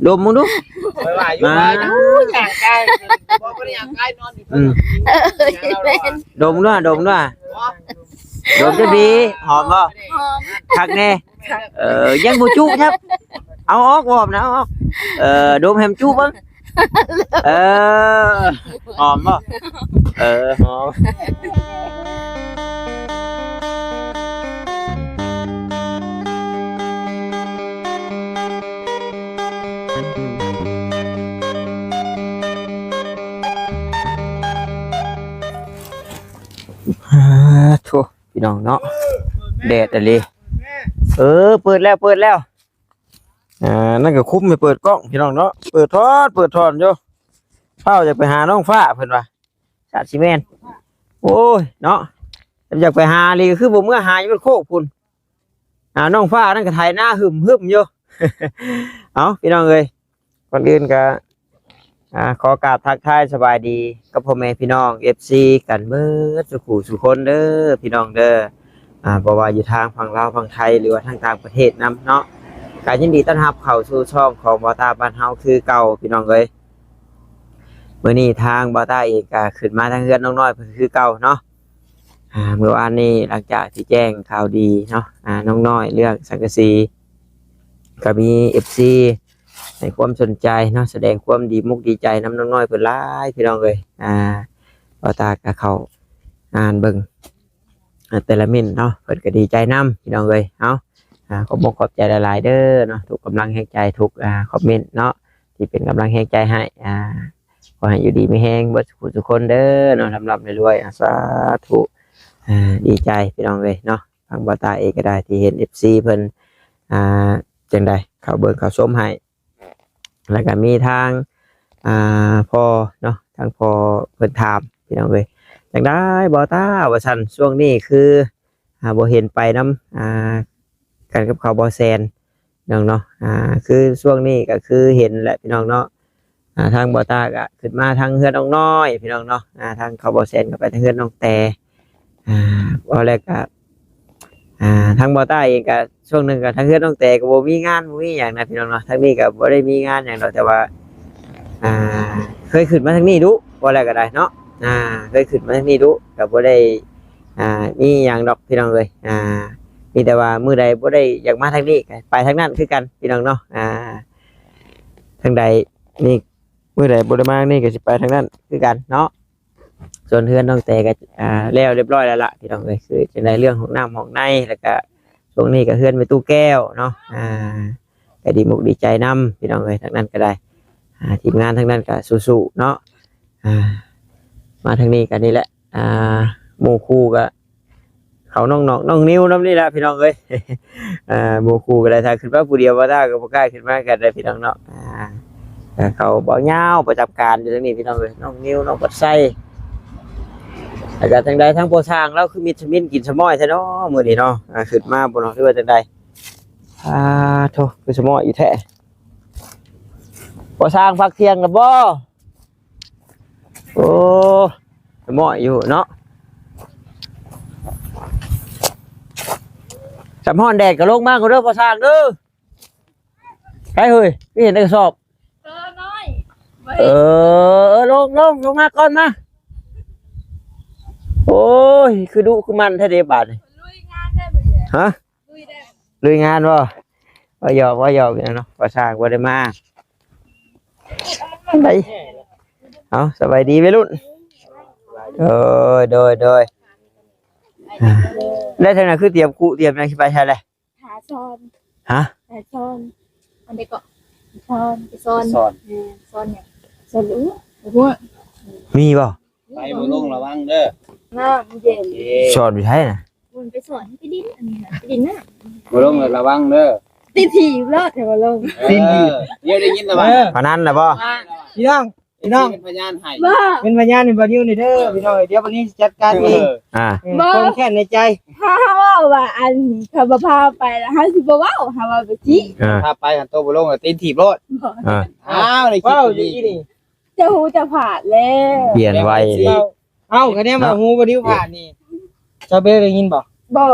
ດົມເບິ່ງດູ ຂ້ອຍວ່າຢູ່ ມາ ວ່າຢູ່ ຢາກໄກ ບໍ່ ບໍ່ໄດ້ຢາກໄກ ນອນຢູ່ ອືມ ເທິງ ເອີ ແມ່ນ ດົມດ້ວຍ ດົມດ້ວຍ ບໍ່ ດົມຈັກທີ ຫອມບໍ່? ຫອມ ຄັກແດ່ ເອີ ຍັງບໍ່ຈຸຄັບ ເອົາອອກ ຫອມນະ ເອົາອອກ ເອີ ດົມໃຫ້ມັນຈຸເບິ່ງ ເອີ ຫອມບໍ່? ເອີ ຫອມ ອາ ໂທ້ ພີ່ນ້ອງເນາະ ແດດອີ່ຫຼີ ເອີ ເປີດແລ້ວ ເປີດແລ້ວ ອ່າ ນັ້ນກໍຄຸມໃຫ້ເປີດກ້ອງພີ່ນ້ອງເນາະ ເປີດທອດ ເປີດທອນຢູ່ ພ້າວຢາກໄປຫານ້ອງຟ້າເພິ່ນວ່າ ຊາດຊິແມ່ນ ໂອ້ຍເນາະ ຢາກໄປຫາອີ່ຫຼີ ຄືບໍ່ເມືອຫາຢູ່ເບິດໂຄກພຸ້ນ ອ່າ ນ້ອງຟ້ານັ້ນກໍໄຖນາຫຶມໆຢູ່ ເອົາ ພີ່ນ້ອງເອີຍ ກ່ອນອື່ນກໍ ອ່າ ຂໍກາບທັກທາຍສະບາຍດີກັບພໍ່ແມ່ພີ່ນ້ອງ ເອັຟຊີ ກັນເບິດສູ່ຜູ້ສູ່ຄົນເດີ ພີ່ນ້ອງເດີ ອ່າ ບໍ່ວ່າຢູ່ທາງຝັ່ງລາວຝັ່ງໄທ ຫຼືວ່າທາງຕ່າງປະເທດນຳເນາະ ກໍຍິນດີຕ້ອນຮັບເຂົ້າສູ່ຊ່ອງຂອງບ່າວຕາບ້ານເຮົາຄືເກົ່າ ພີ່ນ້ອງເອີຍ ມື້ນີ້ທາງບ່າວຕາເອງກໍຂຶ້ນມາທາງເຮືອນນ້ອງນ້ອຍເພິ່ນຄືເກົ່າເນາະ ອ່າ ມື້ວານນີ້ຫຼັງຈາກທີ່ແຈ້ງຂ່າວດີເນາະ ອ່າ ນ້ອງນ້ອຍເລື່ອງສັງກະສີ ກໍມີ ເອັຟຊີ ໃຫ້ຄວາມສົນໃຈເນາະ ສະແດງຄວາມດີມຸກດີໃຈນຳນ້ອງນ້ອຍເພິ່ນຫຼາຍ ພີ່ນ້ອງເອີຍ ອ່າ ບ່າວຕາກໍເຂົ້າອ່ານເບິ່ງ ອ່າ ແຕ່ລະເມັ້ນເນາະ ເພິ່ນກໍດີໃຈນຳ ພີ່ນ້ອງເອີຍ ເອົາ ອ່າ ຂອບອົກຂອບໃຈຫຼາຍໆເດີເນາະ ທຸກກຳລັງແຮງໃຈ ທຸກ ອ່າ ຄອມເມັ້ນເນາະ ທີ່ເປັນກຳລັງແຮງໃຈໃຫ້ ອ່າ ຂໍໃຫ້ຢູ່ດີມີແຮງເບິດສູ່ຜູ້ສູ່ຄົນເດີເນາະ ລ່ຳໆລວຍໆ ອ່າ ສາທຸ ອ່າ ດີໃຈ ພີ່ນ້ອງເອີຍເນາະ ທາງບ່າວຕາເອງກໍໄດ້ທີ່ເຫັນ ເອັຟຊີ ເພິ່ນ ອ່າ ຈັ່ງໃດ ເຂົ້າເບິ່ງເຂົ້າຊົມໃຫ້ ແລ້ວກໍມີທາງ ອ່າ ພໍ່ເນາະ ທາງພໍ່ເພິ່ນຖາມ ພີ່ນ້ອງເອີຍ ຈັ່ງໃດບ່າວຕາ ວ່າຊັ້ນ ຊ່ວງນີ້ຄື ອ່າ ບໍ່ເຫັນໄປນຳ ອ່າ ກັນກັບເຂົາບໍ່ແຊນ ພີ່ນ້ອງເນາະ ອ່າ ຄືຊ່ວງນີ້ກໍຄືເຫັນແຫຼະ ພີ່ນ້ອງເນາະ ອ່າ ທາງບ່າວຕາກໍຂຶ້ນມາທາງເຮືອນນ້ອງນ້ອຍ ພີ່ນ້ອງເນາະ ອ່າ ທາງເຂົາບໍ່ແຊນກໍໄປທາງເຮືອນນ້ອງແຕ ອ່າ ເວົ້າແລ້ວກໍ ອ່າ ທາງບ່າວຕາເອງກໍຊ່ວງໜຶ່ງກໍທາງເຮືອນນ້ອງແຕກໍບໍ່ມີງານບໍ່ມີຫຍັງນະ ພີ່ນ້ອງເນາະ ທາງນີ້ກໍບໍ່ໄດ້ມີງານຫຍັງດອກ ແຕ່ວ່າ ອ່າ ເຄີຍຂຶ້ນມາທາງນີ້ດຸ ເວົ້າແລ້ວກໍໄດ້ເນາະ ອ່າ ເຄີຍຂຶ້ນມາທາງນີ້ດຸ ກໍບໍ່ໄດ້ ອ່າ ມີຫຍັງດອກ ພີ່ນ້ອງເອີຍ ອ່າ ມີແຕ່ວ່າມື້ໃດບໍ່ໄດ້ຢາກມາທາງນີ້ກໍໄປທາງນັ້ນຄືກັນ ພີ່ນ້ອງເນາະ ອ່າ ທາງໃດນີ້ ມື້ໃດບໍ່ໄດ້ມາທາງນີ້ກໍຊິໄປທາງນັ້ນຄືກັນເນາະ ສ່ວນເຮືອນນ້ອງແຕກໍ ອ່າ ແລ້ວຮຽບຮ້ອຍແລ້ວລະ ພີ່ນ້ອງເອີຍ ຄືຈັ່ງໃດເລື່ອງຫ້ອງນ້ຳຫ້ອງໃນ ແລ້ວກໍຊ່ວງນີ້ກໍເຮືອນແມ່ຕູ້ແກ້ວເນາະ ອ່າ ກໍດີມຸກດີໃຈນຳ ພີ່ນ້ອງເອີຍ ທາງນັ້ນກໍໄດ້ ອ່າ ທີມງານທາງນັ້ນກໍສູ້ໆເນາະ ອ່າ ມາທາງນີ້ກໍນີ້ແຫຼະ ອ່າ ໝູ່ຄູ່ກໍ ເຂົານ້ອງໆນ້ອງນິວນຳນີ້ແຫຼະ ພີ່ນ້ອງເອີຍ ອ່າ ໝູ່ຄູ່ກໍໄດ້ ຖ້າຂຶ້ນມາຜູ້ດຽວ ບ່າວຕາກໍບໍ່ກ້າຂຶ້ນມາກັນເດ້ ພີ່ນ້ອງເນາະ ອ່າ ເຂົາເບົາຍາວປະຈຳການຢູ່ທາງນີ້ ພີ່ນ້ອງເອີຍ ນ້ອງນິວ ນ້ອງບັດໄຊ ແລ້ວກໍທາງໃດ ທາງພໍ່ຊ່າງລາວຄືມິດສະມິນກິນສະມ້ອຍແທ້ເນາະ ມື້ນີ້ເນາະ ອ່າ ຂຶ້ນມາບໍ່ເນາະ ຫຼືວ່າຈັ່ງໃດ ອ່າ ໂທ້ ຄືສະມ້ອຍອີກແທ້ ພໍ່ຊ່າງພັກທ່ຽງແລ້ວບໍ່? ໂອ້ ໝໍ້ຢູ່ເນາະ ສຳຮ້ອນແດດກໍລົງມາກ່ອນເດີພໍ່ຊ່າງເດີ ໃຜເຮີ້ຍ ຄືເຫັນແຕ່ກະສອບ ເອີນ້ອຍ ເອີ ເອີ ລົງ ລົງ ລົງມາກ່ອນມາ ໂອ້ຍ ຄືດຸຄືໝັ່ນແທ້ເດບາດນີ້ ລຸຍງານໄດ້ບໍ່ ຮະ? ລຸຍງານບໍ່? ເວົ້າຫຍອກ ເວົ້າຫຍອກເນາະ ພໍ່ຊ່າງບໍ່ໄດ້ມາ ໄປ ເອົາ ສະບາຍດີໄວລຸ້ນ ໂດຍ ໂດຍ ໂດຍ ແລ້ວທາງນັ້ນຄືຕຽມຄຸຕຽມຫຍັງ ຊິໄປໃສແຫຼະ? ຫາສອນ ຮະ? ຫາສອນ ອັນໃດເກາະ? ສອນ ສອນ ສອນ ເອີ ສອນຫຍັງ? ສອນ ໂອ້ ບໍ່ຮູ້ ມີບໍ່? ໄປບໍ່ລົງລະວັງເດີ ນ້ຳເຢັນ ໂອເຄ ສອນຢູ່ໃສນະ? ມັນໄປສອນໄປດິນ ອັນນີ້ນະ ໄປດິນນະ ບໍ່ລົງລະວັງເດີ ຕີນຖີບໂລດ ແຕ່ບໍ່ລົງ ເອີ ຕີນຖີບ ດຽວໄດ້ຍິນລະວັງ ເອີ ພະນັນລະບໍ່? ພີ່ນ້ອງ ພີ່ນ້ອງ ເປັນພະຍານໃຫ້ ເປັນພະຍານໃຫ້ບ່າວນິວນີ້ເດີ ພີ່ນ້ອງ ດຽວບ່າວນິວຊິຈັດການເອງ ອ່າ ຄວາມແຄ້ນໃນໃຈ ຖ້າເຮົາເວົ້າວ່າ ອັນ ເຂົາບໍ່ພາໄປລະ ເຮົາຊິບໍ່ເວົ້າ ເຮົາເວົ້າແບບຊີ້ ເອີ ຖ້າໄປຫັ້ນໂຕບໍ່ລົງ ຕີນຖີບໂລດ ອ່າ ອ້າວ ໄດ້ຄິດ ເວົ້າຢູ່ນີ້ ເຈົ້າຮູ້ເຈົ້າພາດແລ້ວ ປ່ຽນໄວ ເອົ້າ ຄະແນນວ່າ ເນາະ ຮູ້ບໍ່ດິວຜ່ານນີ້ ເຈົ້າເບໄດ້ຍິນບໍ່? ບໍ່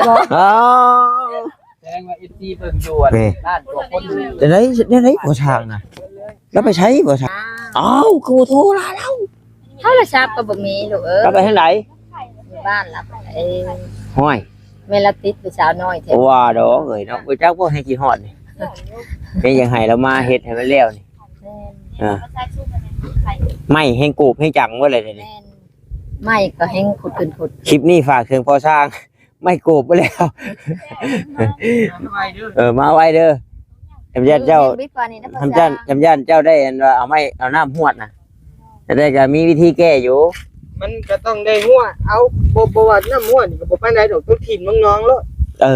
ບໍ່ ອ້າວ ງວ່າ ເອັຟຊີ ເບິ່ງຢູ່ ແມ່ ລ້ານກວ່າຄົນ. ຈັ່ງໃດ ແນວໃດບໍ່ຊ່າງນະ? ລາວໄປໃສບໍ່ຊ່າງ? ອ້າວ ຄືບໍ່ໂທລາລາວ? ໂທລະສັບກໍບໍ່ມີລູກເອີຍ. ລາວໄປທາງໃດ? ຢູ່ບ້ານລາວເອງ. ຫ້ອຍ ແມ່ນລາວຕິດຜູ້ສາວນ້ອຍແທ້. ວ່າດອກເອີຍເນາະ, ບໍ່ຈັກບໍ່ໃຫ້ຄິດຮອດນີ້. ແມ່ຢາກໃຫ້ລາວມາເຮັດໃຫ້ມັນແລ້ວນີ້. ແມ່ນ. ອ່າ ໄມ້ແຮງໂກບແຮງຈັງເບິດເລີຍນີ້. ແມ່ນ. ໄມ້ກໍແຮງຂຸດຂຶ້ນຂຸດ. ຄລິບນີ້ຝາກເຖິງພໍ່ຊ່າງ ໄມ້ໂກບໄປແລ້ວ. ເອີ ມາໄວເດີ. ຈຳຢ້ານເຈົ້າ ເອີ ຍັງໄວກວ່ານີ້ນະ ຈຳຢ້ານ ພໍ່ຊ່າງ ຈຳຢ້ານເຈົ້າໄດ້ອັນວ່າເອົາໄມ້ ເອົານ້ຳຫວດນະ. ຈັ່ງໃດກໍມີວິທີແກ້ຢູ່. ມັນກໍຕ້ອງໄດ້ຫວດ ເອົາ ບໍ່ ບໍ່ວ່ານ້ຳຫວດນີ້ກໍບໍ່ປານໃດດອກ ຕ້ອງຖິ້ມລົງໜອງໂລດ. ເອີ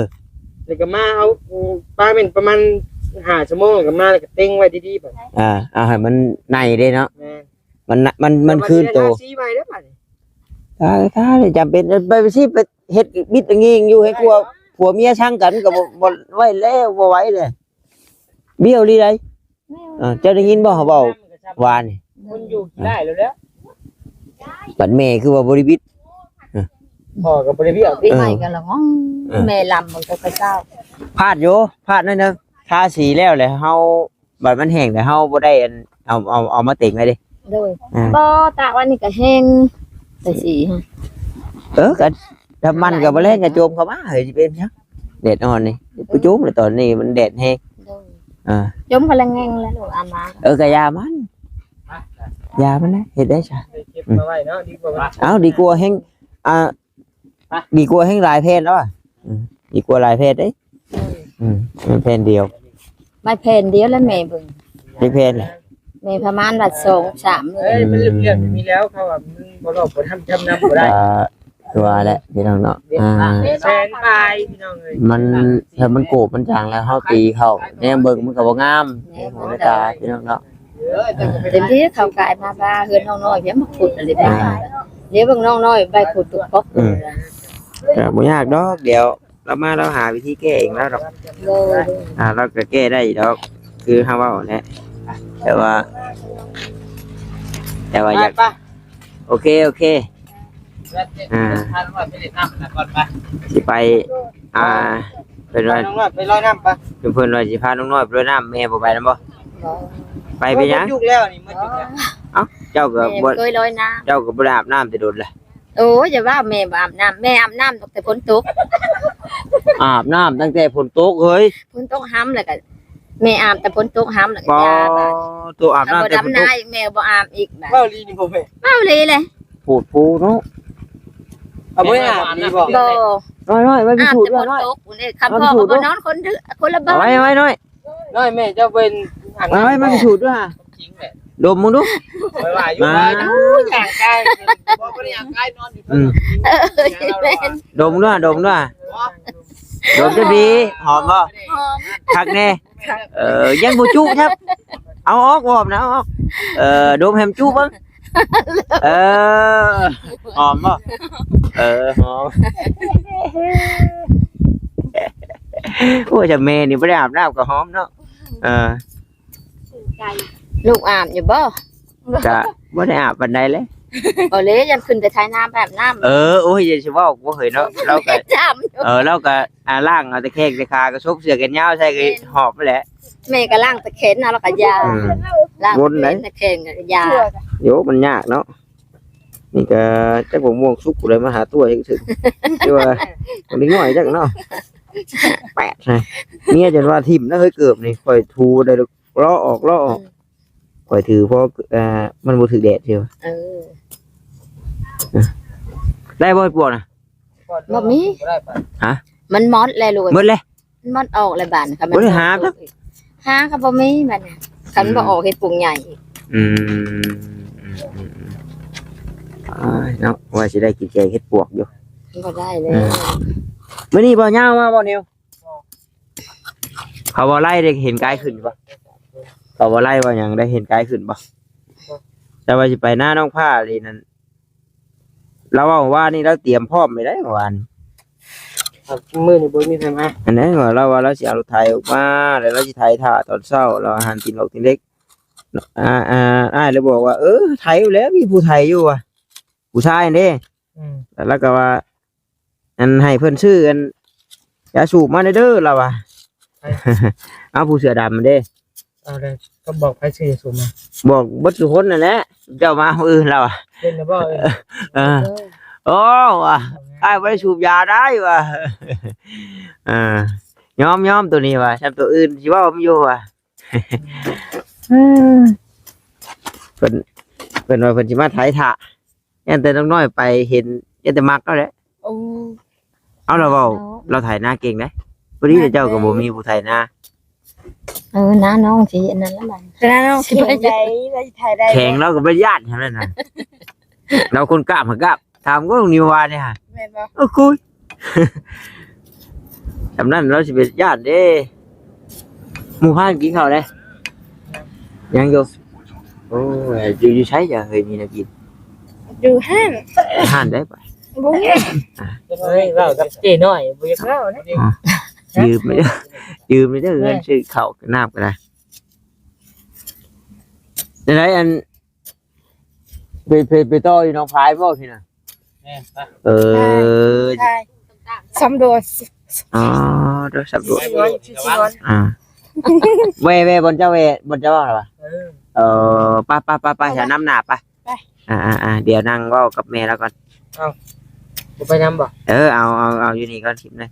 ແລ້ວກໍມາເອົາ ປາແມ່ນປະມານຫ້າຊົ່ວໂມງ ແລ້ວກໍມາ ແລ້ວກໍເຕັງໄວ້ດີໆ ບາດ. ອ່າ ເອົາໃຫ້ມັນໃນເດ້ເນາະ. ແມ່ນ. ມັນນະ ມັນ ມັນຄືນໂຕ. ແຕ່ວ່າຊິໄດ້ທາສີໃໝ່ເດີບາດນີ້. ຕາຍ ຕາຍ ຈຳເປັນ ໄປ ໄປຊິໄປເຮັດບິດງຽງຢູ່ ໃຫ້ກວ່າ ເອີ ຜົວເມຍຊັງກັນກໍບໍ່ ບໍ່ໄຫວແລ້ວ ບໍ່ໄຫວເລີຍ. ບ້ຽວອີ່ຫຼີໃດ. ເອີ ເຈົ້າໄດ້ຍິນບໍ່ເຂົາເວົ້າວານນີ້? ຄົນຢູ່ຂີ້ຮ້າຍແລ້ວແຫຼະ. ບັດແມ່ຄືວ່າບໍ່ໄດ້ບິດ. ເອີ ພໍ່ກໍບໍ່ໄດ້ບ້ຽວຕິ. ເອີ ປີໃໝ່ກໍລະງອງ. ເອີ ແມ່ລຳມັນກໍກະເຈົ້າ. ພາດຢູ່ ພາດໜ້ອຍໜຶ່ງ. ທາສີແລ້ວແຫຼະ ເຮົາ ບັດມັນແຫ້ງແລ້ວເຮົາບໍ່ໄດ້ອັນ ເອົາ ເອົາ ເອົາມາເຕັງໄວ້ເດ້. ໂດຍ. ອ່າ ບໍ່ ຕາກວັນນີ້ກໍແຫ້ງ ແຕ່ສີ. ເອີ ກໍນ້ຳມັນກໍບໍ່ແລງກໍໂຈມເຂົ້າມາ ເຮີ້ຍ ຊິເປັນຫຍັງ? ແດດອ່ອນນີ້ ໂດຍ ບໍ່ໂຈມແລ້ວ ຕອນນີ້ມັນແດດແຮງ. ໂດຍ. ອ່າ ໂຈມກໍລະແງງແລ້ວລູກ ອາບນ້ຳ. ເອີ ກໍຢ່າມັນ ຢ່າມັນນະ ເຮັດໄດ້ຊະ. ເກັບມາໄວ້ເນາະ ດີກວ່າມັນ ເອົ້າ ດີກວ່າແຮງ ອ່າ ໄປ ດີກວ່າແຮງຫຼາຍແຜ່ນແລ້ວອະ. ອືມ ດີກວ່າຫຼາຍແຜ່ນເດ້. ອືມ ອືມ ແຜ່ນດຽວ ໄມ້ແຜ່ນດຽວແລ້ວແມ່ເບິ່ງ. ໄມ້ແຜ່ນແຫຼະ ແມ່ປະມານວ່າສອງສາມມື້. ເອີຍ ມັນເລື່ອງແບບນີ້ແລ້ວ ເຂົາວ່າມຶງບໍ່ລອບບໍ່ທຳ ຈຳນຳບໍ່ໄດ້. ອ່າ ຄືວ່າແຫຼະພີ່ນ້ອງເນາະ. ອ່າ ແສນປາຍພີ່ນ້ອງເອີຍ. ມັນ ຖ້າມັນໂກບມັນຈາງແລ້ວ ເຮົາຕີເຂົ້າ ແນມເບິ່ງມັນກໍບໍ່ງາມ. ແມ່ນ ໃນຫູໃນຕາພີ່ນ້ອງເນາະ. ເຕັມທີ່ເຂົ້າກາຍມາວ່າເຮືອນນ້ອງນ້ອຍ ເພິ່ນມາຂຸດອັນນີ້. ອ່າ ດຽວເບິ່ງນ້ອງນ້ອຍໄປຂຸດຕຸກປົກ. ອືມ ກໍບໍ່ຍາກດອກ ດຽວລາວມາລາວຫາວິທີແກ້ເອງລາວດອກ. ໂດຍ. ອ່າ ລາວກໍແກ້ໄດ້ດອກ ຄືເຮົາເວົ້າແຫຼະ ແຕ່ວ່າ ແຕ່ວ່າຢາກ ໄປ ໂອເຄ ໂອເຄ. ອ່າ ພານ້ອງນ້ອຍໄປຫຼິ້ນນ້ຳນະກ່ອນໄປ. ຊິໄປ ອ່າ ເພິ່ນວ່າ ພານ້ອງນ້ອຍໄປລອຍນ້ຳໄປ. ເພິ່ນວ່າຊິພານ້ອງນ້ອຍໄປລອຍນ້ຳ ແມ່ບໍ່ໄປນຳບໍ່? ບໍ່. ໄປເປັນຫຍັງ? ໝົດຍຸກແລ້ວນີ້ ໝົດຍຸກແລ້ວ. ເອົ້າ ເຈົ້າກໍບໍ່ ເຄີຍລອຍນ້ຳ ເຈົ້າກໍບໍ່ໄດ້ອາບນ້ຳແຕ່ດົນແລ້ວ. ໂອ້ຍ ຢ່າວ່າແມ່ບໍ່ອາບນ້ຳ ແມ່ອາບນ້ຳຕັ້ງແຕ່ຝົນຕົກ. ອາບນ້ຳຕັ້ງແຕ່ຝົນຕົກເຮີ້ຍ. ຝົນຕົກຫ້ຳແລ້ວກໍ ແມ່ອາບແຕ່ຝົນຕົກຫ້ຳແລ້ວກໍຢ່າບາດ. ໂຕອາບນ້ຳແຕ່ຝົນຕົກ ແມ່ບໍ່ອາບອີກບາດ. ເວົ້າອີ່ຫຼີນີ້ບໍ່ແມ່? ເວົ້າອີ່ຫຼີແຫຼະ. ໂພດໂພເນາະ. ເອົາບໍ່ອາບນີ້ບໍ່? ບໍ່. ນ້ອຍໆ ໄປພິສູດ ອາບແຕ່ຝົນຕົກພຸ້ນເດ້. ຄຳພໍ່ກໍບໍ່ນອນຄົນເດີ ຄົນລະບ່ອນ. ໄວ້ໆ ນ້ອຍ. ນ້ອຍ ແມ່ເຈົ້າເປັນຫາງ ໄວ້ໆ ມາພິສູດດ້ວຍ. ຈິງແຫຼະ ດົມເບິ່ງດູ. ຂ້ອຍວ່າຢູ່ ມາ ວ່າຢູ່ ຍ່າງກາຍ ບໍ່ ບໍ່ໄດ້ຍ່າງກາຍ ນອນຢູ່. ອືມ ເອີ ແມ່ນ. ດົມດ້ວຍ ດົມດ້ວຍ. ບໍ່ ດົມຈະດີ ຫອມບໍ່? ຫອມ ຄັກແນ່. ເອີ ຍັງບໍ່ຈຸຄັບ. ເອົາອອກ ຫອມນະ ເອົາອອກ. ເອີ ດົມໃຫ້ມັນຈຸເບິ່ງ. ເອີ ຫອມບໍ່? ເອີ ຫອມ. ໂອ້ຍ ຈະແມ່ນີ້ບໍ່ໄດ້ອາບນ້ຳກໍຫອມເນາະ. ເອີ ລູກອາບຢູ່ບໍ່? ກະບໍ່ໄດ້ອາບປານໃດເລີຍ. ບໍ່ເລີຍ ຢ້ານຂຶ້ນໄປໄຖນາໄປອາບນ້ຳ. ເອີ ໂອ້ຍ ຢ່າຊິເວົ້າ ບໍ່ເຄີຍເນາະ. ລາວກະ ເອີ ລາວກະ ອ່າ ລ້າງເອົາແຕ່ແຂ້ງແຕ່ຂາ ກະສົບເສື້ອແຂນຍາວໃສ່ ແມ່ນ ກະຫອບໄປແຫຼະ. ແມ່ກະລ້າງແຕ່ແຂນເອົາ ແລ້ວກະຢາ ອືມ ວົນໄດ໋ ແຂນແຕ່ແຂນກະຢາ. ໂຍ ມັນຍາກເນາະ. ນີ້ກະຈັກໝາກມ່ວງສຸກຜູ້ໃດມາຫາຕົວະຈັ່ງຊີ້ ຄືວ່າເດັກນ້ອຍຈັກເນາະ. ແປດ ເມຍຈົນວ່າຖິ້ມນະເຮີ້ຍ ເກີບນີ້ ຂ້ອຍຖູໄດ້ ເລາະອອກ ເລາະອອກ. ອືມ ຂ້ອຍຖືພໍ ເອີ ມັນບໍ່ຖືກແດດເຊີ. ເອີ ໄດ້ບໍ່ເຫັດປວກນະ? ບໍ່ມີ. ຮະ? ມັນໝົດແລ້ວລູກ. ໝົດແລ້ວ? ມັນໝົດອອກແລ້ວບາດນີ້. ບໍ່ໄດ້ຫາ ຫາກໍບໍ່ມີບາດນີ້. ຄັນບໍ່ອອກເຫັດປວກໃຫຍ່ອີກ. ອືມ ອືມ ອືມ ອືມ ອ້າຍເນາະ ວ່າຊິໄດ້ກິນແກງເຫັດປວກຢູ່. ບໍ່ໄດ້ເລີຍ. ອືມ ມື້ນີ້ບໍ່ຍາວມາບໍ່ນິວ? ເຂົາບໍ່ໄລ່ໄດ້ເຫັນກາຍຂຶ້ນບໍ່? ເຂົາບໍ່ໄລ່ວ່າຫຍັງໄດ້ເຫັນກາຍຂຶ້ນບໍ່? ແຕ່ວ່າຊິໄປນານ້ອງພ້ານີ້ນັ້ນ ລາວເວົ້າວ່ານີ້ລາວຕຽມພ້ອມໄວ້ໄດ໋ ເມື່ອວານ. ມື້ນີ້ບໍ່ມີໃຜມາ. ອັນນັ້ນວ່າລາວວ່າລາວຊິເອົາລົດໄຖອອກມາ ແລ້ວລາວຊິໄຖຖ້າຕອນເຊົ້າ ລາວຫາກິນອອກກິນເຫຼັກ. ອ້າຍ ອ້າຍ ອ້າຍເລີຍບອກວ່າ ເອີ ໄຖແລ້ວ ມີຜູ້ໄຖຢູ່ວ່າ ຜູ້ຊາຍຫັ້ນເດ້. ອືມ ແລ້ວລາວກໍວ່າ ອັນ ໃຫ້ເພິ່ນຊື້ ອັນ ຢາສູບມາແດ່ເດີ ລາວວ່າ. ເອົາຜູ້ເສື້ອດຳເດ້. ເອົາແລ້ວ ກໍບອກໃຜຊື່ຊຸມນະ? ບອກເບິດທຸກຄົນນັ້ນແຫຼະ. ເຈົ້າມາມື້ອື່ນແລ້ວອະ. ເຫັນແລ້ວບໍ່ເອີຍ? ເອີ. ເອີ ໂອ້ ວ່າ ອ້າຍບໍ່ໄດ້ສູບຢາໄດ້ວ່າ. ເອີ ຍອມ ຍອມໂຕນີ້ວ່າ ຊ່ຳໂຕອື່ນຊິເວົ້ານຳຢູ່ວ່າ. ເພິ່ນ ເພິ່ນວ່າເພິ່ນຊິມາໄຖຖ້າ. ຢ້ານແຕ່ນ້ອງນ້ອຍໄປເຫັນ ຢ້ານແຕ່ມັກເອົາແຫຼະ. ໂອ້ ເອົາລະເວົ້າ ເນາະ ລາວໄຖນາເກັ່ງເດ້. ພໍດີເຈົ້າກໍບໍ່ມີຜູ້ໄຖນາ. ເອີ ນານ້ອງຊິອັນນັ້ນລະບັດ. ນານ້ອງຊິໄປໃດ ລາວຊິໄຖໄດ້ ແຂງລາວກໍບໍ່ຢ້ານຫັ້ນນະ. ລາວຄົນກ້າມຫາກ້າມ. ຖາມກໍນ້ອງນິວວ່ານີ້ຫາ ແມ່ນບໍ່? ໂອ້ ຄຸຍ ສ່ຳນັ້ນລາວຊິໄປຢ້ານເດ້. ໝູ່ພານກິນເຂົ້າແລ້ວ? ຍັງຢູ່. ໂອ້ຍ ຢູ່ ຢູ່ໃສຈະເຄີຍມີແນວກິນ? ຢູ່ຮ້ານ. ຮ້ານໃດບາດ? ບໍ່ຮູ້. ເຮີ້ຍ ເວົ້າກັບເຈ້ນ້ອຍ ບໍ່ຢາກເວົ້ານະ. ອ່າ ຢືມໄປເດີ ຢືມໄປເດີ ເງິນຊື້ເຂົ້າກັບນ້ຳກໍໄດ້. ແນວໃດ ອັນ ໄປ ໄປ ໄປຕໍ່ຢູ່ໜອງພາຍບໍ່ທີ່ນະ? ແມ່ນປະ. ເອີ ໄປ ໄປ ສຳຫຼວດ. ອໍ ໂດຍ ສຳຫຼວດ. ອ່າ ແວ່ ແວ່ບ່ອນເຈົ້າ ແວ່ບ່ອນເຈົ້າເວົ້າລະວະ. ເອີ ເອີ ໄປ ໄປ ໄປ ໄປ ໄປ ຊະ ນຳໜ້າໄປ. ໄປ ອ່າ ອ່າ ອ່າ ດຽວນັ່ງເວົ້າກັບແມ່ລາວກ່ອນ. ເອົ້າ ບໍ່ໄປນຳບໍ່? ເອີ ເອົາ ເອົາ ເອົາຢູ່ນີ້ກ່ອນ ຄລິບນີ້.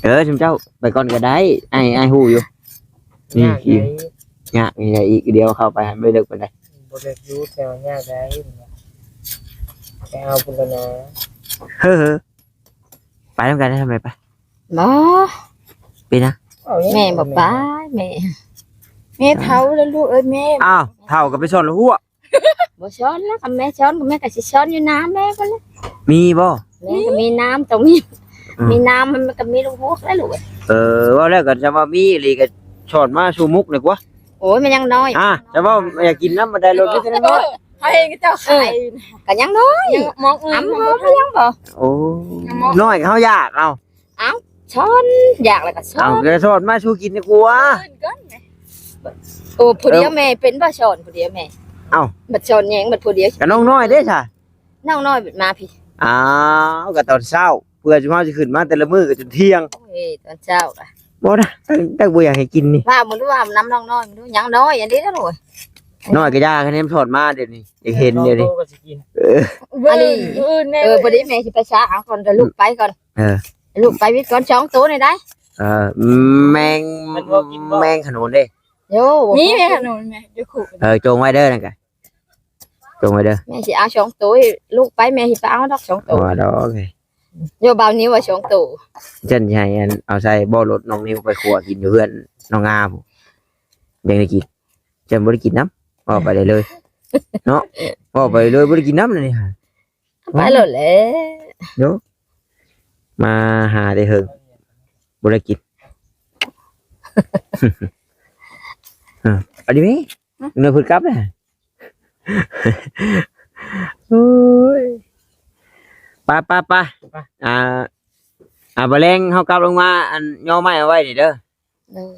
ເອີ ເອີ ຊຸມເຈົ້າໄປກ່ອນກໍໄດ້ ອ້າຍ ອ້າຍຮູ້ຢູ່. ນີ້ ຍາກ ຍາກນີ້ແຫຼະ ອີກດຽວເຂົ້າໄປ ບໍ່ເລິກປານໃດ. ບໍ່ເລິກຢູ່ ແຕ່ວ່າຍາກໄດ໋ ໄປເອົາພຸ້ນລະນະ. ເຮີ ໄປນຳກັນໄດ້ ທຳໄມໄປ? ບໍ່ ເປັນຫຍັງ? ແມ່ບໍ່ໄປ ແມ່ ແມ່ເຖົ້າແລ້ວລູກເອີຍ ແມ່. ອ້າວ ເຖົ້າກໍໄປສອນລູກຫົວ. ບໍ່ສອນແລ້ວ ຄັນແມ່ສອນ ກໍແມ່ກໍຊິສອນຢູ່ນາແມ່ພຸ້ນແຫຼະ. ມີບໍ່? ແມ່ກໍມີນາ ຕ້ອງມີ ອືມ ມີນາ ມັນກໍມີລູກຫົວແລ້ວລູກ. ເອີ ເວົ້າແລ້ວກໍຈະວ່າມີອີ່ຫຼີກໍສອນມາສູ່ມຸກໜ່ອຍກວ່າ. ໂອ້ຍ ມັນຍັງນ້ອຍ. ອ່າ ຈະເວົ້າຢາກກິນນຳ ບໍ່ໄດ້ລົດມີແຕ່ນ້ອຍ. ເອີ ເຂົາເຫັນເຂົາເຈົ້າຂາຍ ເອີ ກໍຍັງນ້ອຍ ຍັງມອງອື່ນ ອຳ ມັນບໍ່ທັນ ຍັງບໍ່. ໂອ້ ຍັງມອງ ນ້ອຍເຮົາຢາກ ເອົາ ເອົ້າ ສອນ ຢາກແລ້ວກໍສອນ ເອົາ ກໍສອນມາສູ່ກິນດີກວ່າ. ໂອ້ ຜູ້ດຽວແມ່ເປັນບໍ່ສອນ ຜູ້ດຽວແມ່. ເອົ້າ ບັດສອນແຍງ ບັດຜູ້ດຽວ ກໍນ້ອງນ້ອຍເດ້ຊະ ນ້ອງນ້ອຍບັດມາພີ້. ອ້າວ ກໍຕອນເຊົ້າ ເພື່ອຊຸມເຮົາຊິຂຶ້ນມາແຕ່ລະມື້ກໍຈົນທ່ຽງ. ໂອ້ຍ ຕອນເຊົ້າກະບໍ່ນະ ຕັ້ງ ຕັ້ງບໍ່ຢາກໃຫ້ກິນນີ້. ວ່າມຶງດູ ວ່ານຳນ້ອງນ້ອຍ ມຶງດູ ຍັງນ້ອຍອັນນີ້ນະລູກ. ນ້ອຍກໍຢ່າ ຄັນເຫັນສອນມາດຽວນີ້ ຢາກເຫັນດຽວນີ້. ເອີ ອັນນີ້ ມື້ອື່ນແມ່ ເອີ ພໍດີແມ່ຊິໄປຊະ ເອົາກ່ອນ ເດີ ລູກໄປກ່ອນ. ເອີ ລູກໄປວິດກ່ອນ ສອງໂຕນີ້ໄດ໋. ເອີ ແມງ ແມງຂະໜູນເດ້. ໂຍ ມີແມງຂະໜູນແມ່ ຢູ່ຄຸ. ເອີ ຈົ່ງໄວ້ເດີນັ້ນກະ ຈົ່ງໄວ້ເດີ. ແມ່ຊິເອົາສອງໂຕ ລູກໄປ ແມ່ຊິໄປເອົາດອກສອງໂຕ. ບໍ່ດອກ. ໂຍ ບ່າວນິວວ່າສອງໂຕ. ຊັ້ນຊິໃຫ້ອັນ ເອົາໃສ່ເບາະລົດນ້ອງນິວໄປຂົ້ວກິນຢູ່ເຮືອນນ້ອງງາພຸ້ນ ຍັງໄດ້ກິນ. ຈັ່ງບໍ່ໄດ້ກິນນຳ ເວົ້າໄປໄດ້ເລີຍເນາະ ເວົ້າໄປເລີຍ ບໍ່ໄດ້ກິນນຳແລ້ວນີ້. ໄປໂລດແຫຼະ ໂຍ ມາຫາແຕ່ເຫິງ ບໍ່ໄດ້ກິນ. ເອີ ອັນນີ້ມີ ເນາະ ເພິ່ນກັບແລ້ວ. ໂອ້ຍ ໄປ ໄປ ໄປ ໄປ ອ່າ ອ່າ ບາແລງເຮົາກັບລົງມາ ອັນ ຍໍໄມ້ເອົາໄວ້ນີ້ເດີ. ໂດຍ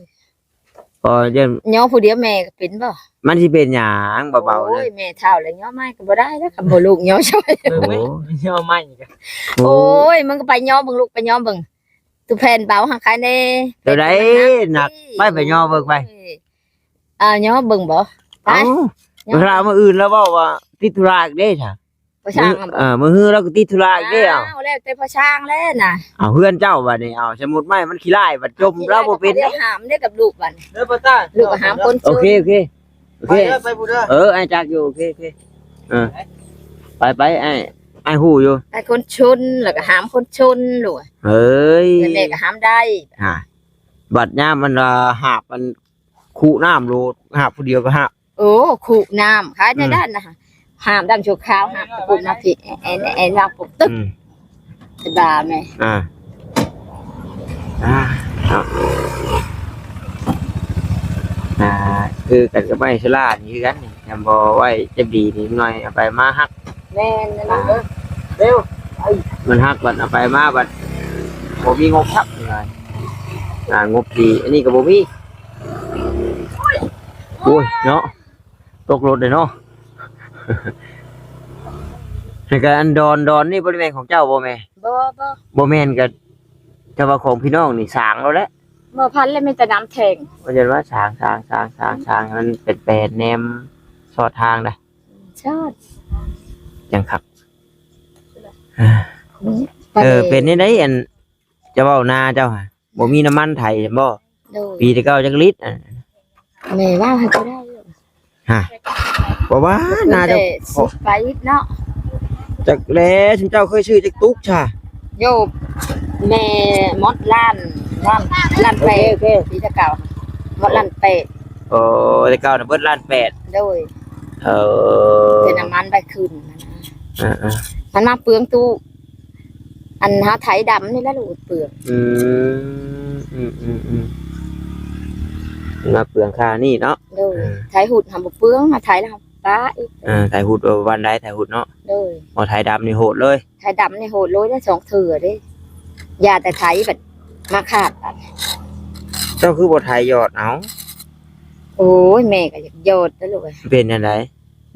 ພໍຢ້ານຍໍຜູ້ດຽວແມ່ກໍເປັນບໍ່? ມັນຊິເປັນຫຍັງ ເບົາໆ ໂອ້ຍ ເລີຍ ແມ່ເຖົ້າແລ້ວຍໍໃໝ່ກໍບໍ່ໄດ້ແລ້ວ ຄັນບໍ່ລູກຍໍຊ່ອຍ. ໂອ້ຍ ຍໍໃໝ່ກໍ ໂອ້ຍ ໂອ້ຍ ມຶງກໍໄປຍໍເບິ່ງລູກ ໄປຍໍເບິ່ງ ຕູ້ແຜ່ນເບົາຫັ້ນຄາຍແດ່. ໂຕໃດໜັກ ໄປ ໄປຍໍເບິ່ງໄປ. ເອີ ຍໍເບິ່ງບໍ່? ໄປ ເອົາ ເວລາມື້ອື່ນລາວເວົ້າວ່າຕິດທຸລະອີກເດ້ຊະ. ພໍ່ຊ່າງ ມື້ ເອີ ມື້ຮືລາວກໍຕິດທຸລະອີກເດ້. ເອົາ ແລ້ວແຕ່ພໍ່ຊ່າງແລ້ວນະ. ເອົາ ເຮືອນເຈົ້າບັດນີ້ ເອົາ ສົມມຸດໄມ້ມັນຂີ້ລາຍບັດຈົມ ລາວບໍ່ເປັນເດ້. ຫ້າມເດ້ກັບລູກບັດນີ້ ເດີ ພໍ່ຕາ ລູກກໍຫ້າມຄົນຊົນ. ໂອເຄ ໂອເຄ ໂອເຄ ໄປເດີ ໄປເດີ ໄປພຸ້ນເດີ. ເອີ ອ້າຍຈັກຢູ່ ໂອເຄ ໂອເຄ ເອີ ໄປ ໄປ ອ້າຍ ອ້າຍຮູ້ຢູ່ ໄປຄົນຊົນ ແລ້ວກໍຫ້າມຄົນຊົນລູກ. ເອີຍ ແລ້ວແມ່ກໍຫ້າມໄດ້. ອ່າ ບັດຍາມມັນວ່າຫາບມັນ ຄຸນ້ຳໂລດ ຫາບຜູ້ດຽວກໍຫາບ. ໂອ້ ຄຸນ້ຳ ຂາຍໃນ ອືມ ດ້ານນະ ຫາບດ້ານຊົ່ວຄາວ ຫາບປຸກມາພີ້ ແອນ ແອນ ແອນ ວາງປຸກຕຶກ ອືມ ສະບາຍແມ່. ອ່າ ອ່າ ອ່າ ຄືກັນກັບໄມ້ໂຊລານີ້ຄືກັນນີ້ ຍາມບໍ່ໄວ້ຈັບດີນີ້ໜ້ອຍ ເອົາໄປມາຫັກ. ແມ່ນນັ້ນນະ ເອີ ເລັວ ມັນຫັກບັດເອົາໄປມາບັດບໍ່ມີງົບຄັບ. ອ່າ ງົບດີ ອັນນີ້ກໍບໍ່ມີ. ໂອ້ຍ ເນາະ ຕົກລົດເດ້ເນາະ. ແລ້ວກໍອັນດອນ ດອນນີ້ບໍ່ໄດ້ແມ່ນຂອງເຈົ້າບໍ່ແມ່? ບໍ່ ບໍ່ ບໍ່ແມ່ນກໍ ແຕ່ວ່າຂອງພີ່ນ້ອງນີ້ສ້າງແລ້ວແຫຼະ ບໍ່ພັນແລ້ວ ມີແຕ່ນ້ຳແທງ ເພິ່ນວ່າສ້າງ ສ້າງ ສ້າງ ສ້າງ ສ້າງໃຫ້ມັນແປນໆ ແນມຊອດທາງໄດ໋ ຊອດ ຈັ່ງຄັກ. ເອີ ເປັນແນວໃດ ອັນ ຈະເວົ້ານາເຈົ້າຫະ ບໍ່ມີນ້ຳມັນໄຖແມ່ນບໍ່? ໂດຍ ປີແຕ່ເກົ່າຈັກລິດ ອັນ ແມ່ວ່າໃຫ້ກໍໄດ້ ຮະ ບໍ່ວ່ານາເຈົ້າ ແຕ່ສິບປາຍລິດເນາະ ຈັກແລ ຊຸມເຈົ້າເຄີຍຊື້ຈັກຕຸກຊະ? ໂຍ ແມ່ໝົດລ້ານ ລ້ານ ລ້ານແປດ ໂອເຄ ໂອເຄ ປີແຕ່ເກົ່າໝົດລ້ານແປດ ໂອ້ ແຕ່ເກົ່ານະເບິດລ້ານແປດ ໂດຍ ເອີ ເປັນນ້ຳມັນໄປຂຶ້ນ ອ່າໆ ມັນມາເປືອງຕູ້ ອັນເຮົາໄຖດຳນີ້ແຫຼະລູກເປືອງ ອືມ ອືມໆໆ ມາເປືອງຄ່ານີ້ເນາະ ໂດຍ ອ່າ ໄຖຫຸດຫັ້ນບໍ່ເປືອງ ມາໄຖແລ້ວປະອີກ ອ່າ ໄຖຫຸດວ່າວັນໃດໄຖຫຸດເນາະ ໂດຍ ບໍ່ໄຖດຳນີ້ໂຫດເລີຍ ໄຖດຳນີ້ໂຫດເລີຍໄດ້ສອງເທື່ອເດ້ ຢ່າແຕ່ໄຖບັດມາຂາດ ເຈົ້າຄືບໍ່ໄຖຢອດເອົາ? ໂອ້ຍ ແມ່ກໍຢາກຢອດເດ້ລູກເອີຍ ເປັນຈັ່ງໃດ?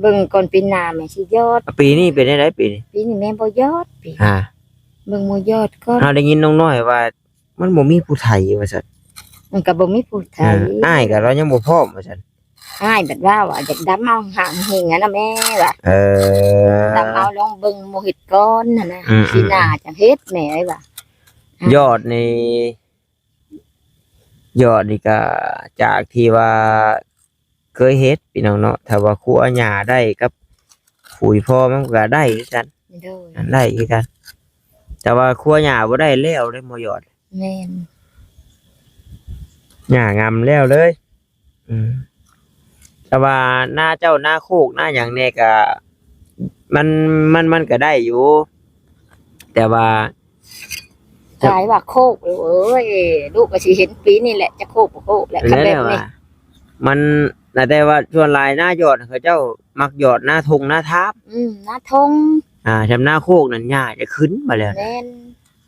ເບິ່ງກ່ອນ ປີໜ້າແມ່ຊິຢອດ ປີນີ້ເປັນຈັ່ງໃດປີນີ້? ປີນີ້ແມ່ບໍ່ຢອດປີ ຮະ ເບິ່ງບໍ່ຢອດກ່ອນ ເຮົາໄດ້ຍິນນ້ອງນ້ອຍວ່າ ມັນບໍ່ມີຜູ້ໄຖວ່າຊັ້ນ ມັນກໍບໍ່ມີຜູ້ໄຖ ເອີ ອ້າຍກໍລາວຍັງບໍ່ພ້ອມວ່າຊັ້ນ ອ້າຍບັດວ່າວ່າຢາກດຳເອົາຫາງເຮງຫັ້ນນະແມ່ວ່າ ເອີ ດຳເອົາລອງເບິ່ງໝູ່ເຮັດກ່ອນຫັ້ນນະ ອືມໆໆ ປີໜ້າຈັ່ງເຮັດແມ່ເອີຍວ່າ ຢອດນີ້ ຢອດນີ້ກໍຈາກທີ່ວ່າ ເຄີຍເຮັດພີ່ນ້ອງເນາະ ຖ້າວ່າຄົວຫຍ້າໄດ້ກັບປຸ໋ຍພໍມັນກໍໄດ້ຄືກັນ ໂດຍ ໄດ້ຄືກັນ ແຕ່ວ່າຄົວຫຍ້າບໍ່ໄດ້ແລ້ວເດ້ໝໍຢອດ ແມ່ນ ຫຍ້າງຳແລ້ວເລີຍ ອືມ ແຕ່ວ່ານາເຈົ້ານາໂຄກນາຫຍັງແດ່ກໍ ມັນ ມັນ ມັນກໍໄດ້ຢູ່ ແຕ່ວ່າ ກາຍວ່າໂຄກ ເອີຍ ລູກກໍຊິເຫັນປີນີ້ແຫຼະ ຈະໂຄກບໍ່ໂຄກແຫຼະ ຄັນແບບນີ້ ມັນ ແຕ່ວ່າສ່ວນຫຼາຍນາຢອດ ເຂົາເຈົ້າມັກຢອດນາທົ່ງນາທາມ ອືມ ນາທົ່ງ ອ່າ ຊຳນາໂຄກນັ້ນຫຍ້າຈະຂຶ້ນມາແລ້ວ ແມ່ນ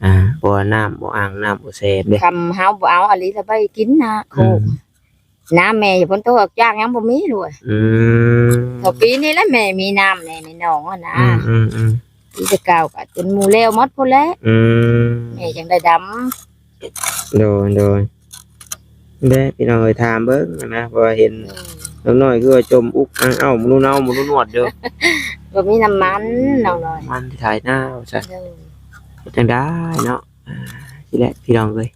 ອ່າ ເພາະວ່ານ້ຳບໍ່ອ່າງ ນ້ຳບໍ່ແຊບເດ້ ຄຳເຮົາບໍ່ເອົາອີ່ຫຼີລະໄປກິນນາໂຄກ ອືມ ນ້ຳແມ່ຢູ່ພຸ້ນ ໂຕອອກຈາກຍັງບໍ່ມີດ້ວຍ ອືມ ເທົ່າປີນີ້ແຫຼະແມ່ມີນ້ຳແນ່ໃນໜອງຫັ້ນນະ ອືມໆໆ ປີແຕ່ເກົ່າກໍຈົນໝູ່ແລ້ວໝົດພຸ້ນແຫຼະ ອືມ ແມ່ຈັ່ງໄດ້ດຳ ໂດຍ ໂດຍ ແດ່ ພີ່ນ້ອງເອີຍ ຖາມເບິ່ງນະ ເພາະວ່າເຫັນ ເອີ ນ້ອງນ້ອຍຄືວ່າຈົ່ມອຸກອັ່ງເອົ້າ ໝູໜູເນົ່າ ໝູໜູນວດຢູ່ ບໍ່ມີນ້ຳມັນ ອືມ ນ້ອງນ້ອຍ ມັນຊິຂາຍໜ້າວ່າຊັ້ນ ໂດຍ ເຮັດຈັ່ງໃດເນາະ ອ່າ ນີ້ແຫຼະ ພີ່ນ້ອງເອີຍ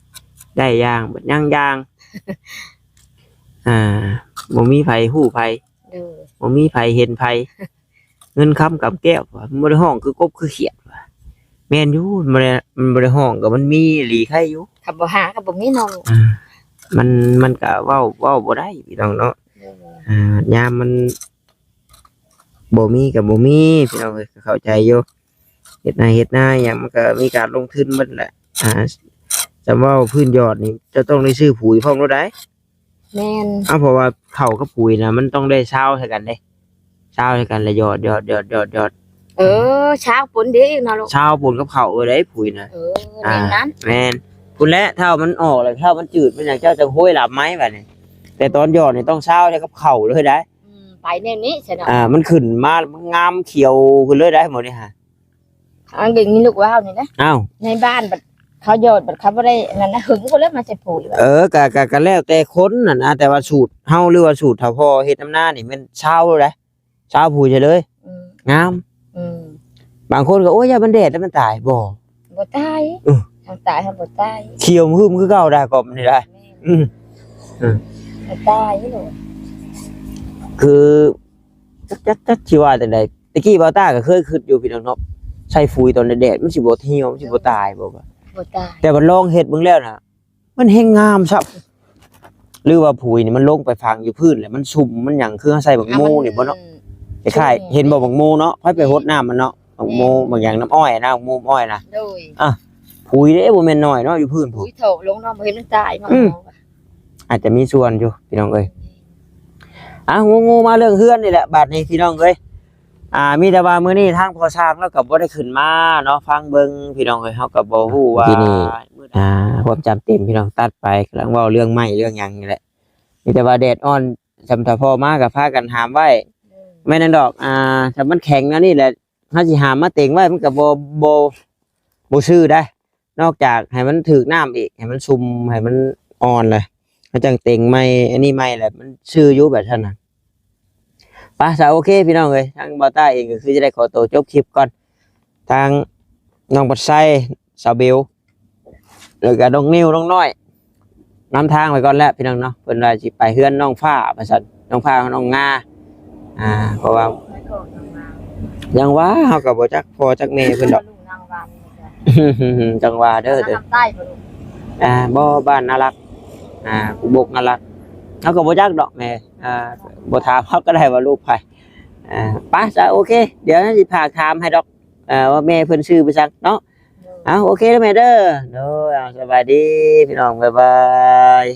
ໄດ້ຢ່າງ ເບິດຍັງຢ່າງ ອ່າ ບໍ່ມີໃຜຮູ້ໃຜ ໂດຍ ບໍ່ມີໃຜເຫັນໃຜ ເງິນຄຳກຳແກ້ວ ມັນບໍ່ໄດ້ຮ້ອງຄືກົບຄືຂຽດ ແມ່ນຢູ່ ມັນບໍ່ໄດ້ ມັນບໍ່ໄດ້ຮ້ອງ ກໍມັນມີອີ່ຫຼີໄຄຢູ່ ຄັນບໍ່ຫາກໍບໍ່ມີນ້ອງ ອ່າ ມັນ ມັນກໍເວົ້າ ເວົ້າບໍ່ໄດ້ພີ່ນ້ອງເນາະ ໂດຍ ອ່າ ຍາມມັນ ບໍ່ມີກໍບໍ່ມີ ພີ່ນ້ອງເອີຍ ກໍເຂົ້າໃຈຢູ່ ເຮັດໄຮ່ເຮັດນາຫຍັງ ມັນກໍມີການລົງທຶນໝົດແຫຼະ ອ່າ ຈະເວົ້າພື້ນຢອດນີ້ ເຈົ້າຕ້ອງໄດ້ຊື້ປຸ໋ຍພ້ອມໂລດໃດ໋ ແມ່ນ ເອົາ ເພາະວ່າເຂົ້າກັບປຸ໋ຍນະ ມັນຕ້ອງໄດ້ຊາວໃສ່ກັນເດ້ ຊາວໃສ່ກັນ ແລ້ວຢອດ ຢອດ ຢອດ ຢອດ ຢອດ ເອີ ຊາວປົນເດ້ເນາະລູກ ຊາວປົນກັບເຂົ້າເອີ ໄດ້ປຸ໋ຍນະ ເອີ ອ່າ ແມ່ນນັ້ນ ແມ່ນ ພຸ້ນແຫຼະ ຖ້າມັນອອກແລ້ວ ຖ້າມັນຈືດ ມັນຫຍັງ ເຈົ້າຈັ່ງໂຮຍລາບໄມ້ບາດນີ້ ແຕ່ຕອນຢອດນີ້ຕ້ອງຊາວໃສ່ກັບເຂົ້າເລີຍໄດ໋ ອືມ ໄປແນວນີ້ຊະເນາະ ອ່າ ມັນຂຶ້ນມາ ມັນງາມຂຽວຂຶ້ນເລີຍໄດ໋ ໝໍນີ້ຫາ ອັນເດັກນີ້ລູກວ່າວນີ້ນະ ອ້າວ ໃນບ້ານບັດເຂົາຢອດ ບັດເຂົາບໍ່ໄດ້ນັ້ນນະ ຫຶງພຸ້ນແລ້ວມາໃສ່ປຸ໋ຍ ເອີ ກະ ກະ ກະແລ້ວແຕ່ຄົນຫັ້ນນະ ແຕ່ວ່າສູດເຮົາ ຫຼືວ່າສູດເຖົ້າພໍ່ເຮັດນຳນານີ້ແມ່ນຊາວໂລດໃດ໋ ຊາວປຸ໋ຍໃສ່ເລີຍ ອືມ ງາມ ອືມ ບາງຄົນກໍ ໂອ້ຍ ຢ້ານມັນແດດແລ້ວມັນຕາຍ ບໍ່ ບໍ່ຕາຍ ເອີ ທາງຕາຍເຮົາບໍ່ຕາຍ ຂຽວຫຶ້ມຄືເກົ່າໄດ໋ ກອບນີ້ໄດ໋ ແມ່ນ ອືມ ເອີ ບໍ່ຕາຍໂລດ ຄື ຈັກ ຈັກ ຈັກຊິວ່າຈັ່ງໃດ ແຕ່ກີ້ບ່າວຕ້າກໍເຄີຍຄິດຢູ່ພີ່ນ້ອງເນາະ ໃສ່ປຸ໋ຍຕອນແດດໆ ມັນຊິບໍ່ຫ່ຽວ ມັນຊິບໍ່ຕາຍບໍ່ ບໍ່ຕາຍ ແຕ່ວ່າລອງເຮັດເບິ່ງແລ້ວນະ ມັນແຮ່ງງາມຊ້ຳ ຫຼືວ່າປຸ໋ຍນີ້ມັນລົງໄປຝັງຢູ່ພື້ນ ແລ້ວມັນຊຸ່ມ ມັນຫຍັງ ຄືເຮົາໃສ່ໝາກໂມນີ້ບໍ່ເນາະ ອືມ ຄ້າຍໆ ຊຸ່ມ ເຫັນບໍ່ ໝາກໂມເນາະ ໃຜໄປຫົດນ້ຳມັນເນາະ ໝາກໂມ ແມ່ນ ໝາກຫຍັງ ນ້ຳອ້ອຍນະ ໝາກໂມ ອ້ອຍນະ ໂດຍ ອ່ະ ປຸ໋ຍເດ້ ບໍ່ແມ່ນນ້ອຍເນາະ ຢູ່ພື້ນພຸ້ນ ປຸ໋ຍເຖາະລົງເນາະ ບໍ່ເຫັນມັນຕາຍເນາະ ອືມ ອາດຈະມີສ່ວນຢູ່ພີ່ນ້ອງເອີຍ ອ່ະ ງູໆ ມາເລື່ອງເຮືອນນີ້ແຫຼະ ບາດນີ້ພີ່ນ້ອງເອີຍ ອ່າ ມີແຕ່ວ່າມື້ນີ້ທາງພໍ່ຊ່າງລາວກໍບໍ່ໄດ້ຂຶ້ນມາເນາະ ຟັງເບິ່ງພີ່ນ້ອງເອີຍ ເຮົາກໍບໍ່ຮູ້ວ່າ ອ່າ ຄວາມຈຳເຕັມພີ່ນ້ອງ ຕັດໄປ ກຳລັງເວົ້າເລື່ອງໄມ້ເລື່ອງຫຍັງນີ້ແຫຼະ ມີແຕ່ວ່າແດດອ່ອນ ຊ່ຳຖ້າພໍ່ມາກໍພາກັນຫາມໄວ້ ແມ່ນຫຍັງດອກ ອ່າ ຖ້າມັນແຂງແນວນີ້ແຫຼະ ເຮົາຊິຫາມມາເຕັງໄວ້ ມັນກໍບໍ່ ບໍ່ ບໍ່ຊື່ໄດ໋ ນອກຈາກໃຫ້ມັນຖືກນ້ຳອີກ ໃຫ້ມັນຊຸ່ມ ໃຫ້ມັນອ່ອນແຫຼະ ເຮົາຈັ່ງເຕັງໃໝ່ ອັນນີ້ໃໝ່ແຫຼະ ມັນຊື່ຢູ່ແບບຊັ້ນນະ. ປະ ຊະ ໂອເຄພີ່ນ້ອງເອີຍ ທາງບ່າວຕ້າເອງກໍຄືຈະໄດ້ຂໍໂຕຈົບຄລິບກ່ອນ ທາງນ້ອງບັດໄຊ ສາວເບວ ແລ້ວກໍນ້ອງນິວ ນ້ອງນ້ອຍ ນຳທາງໄປກ່ອນແລ້ວພີ່ນ້ອງເນາະ. ເພິ່ນວ່າຊິໄປເຮືອນນ້ອງຟ້າວ່າຊັ້ນ ນ້ອງຟ້າ ນ້ອງງາ ອ່າ ເພາະວ່າ ຍັງວ່າເຮົາກໍບໍ່ຈັກພໍ່ຈັກແມ່ເພິ່ນດອກ ຈັ່ງວ່າເດີ ອ່າ ບໍ່ ບ້ານນາລັກ ອ່າ ກຸບົກນາລັກ ເຮົາກໍບໍ່ຈັກດອກແມ່ ອ່າ ບໍ່ຖາມເຮົາກໍໄດ້ວ່າລູກໃຜ. ອ່າ ປະ ຊະ ໂອເຄ ດຽວຊິຝາກຖາມໃຫ້ດອກ ເອີ ວ່າແມ່ເພິ່ນຊື່ໄປສັກເນາະ. ເອົາ ໂອເຄເດີແມ່ເດີ ໂດຍ ເອົາ ສະບາຍດີພີ່ນ້ອງ ບາຍບາຍ.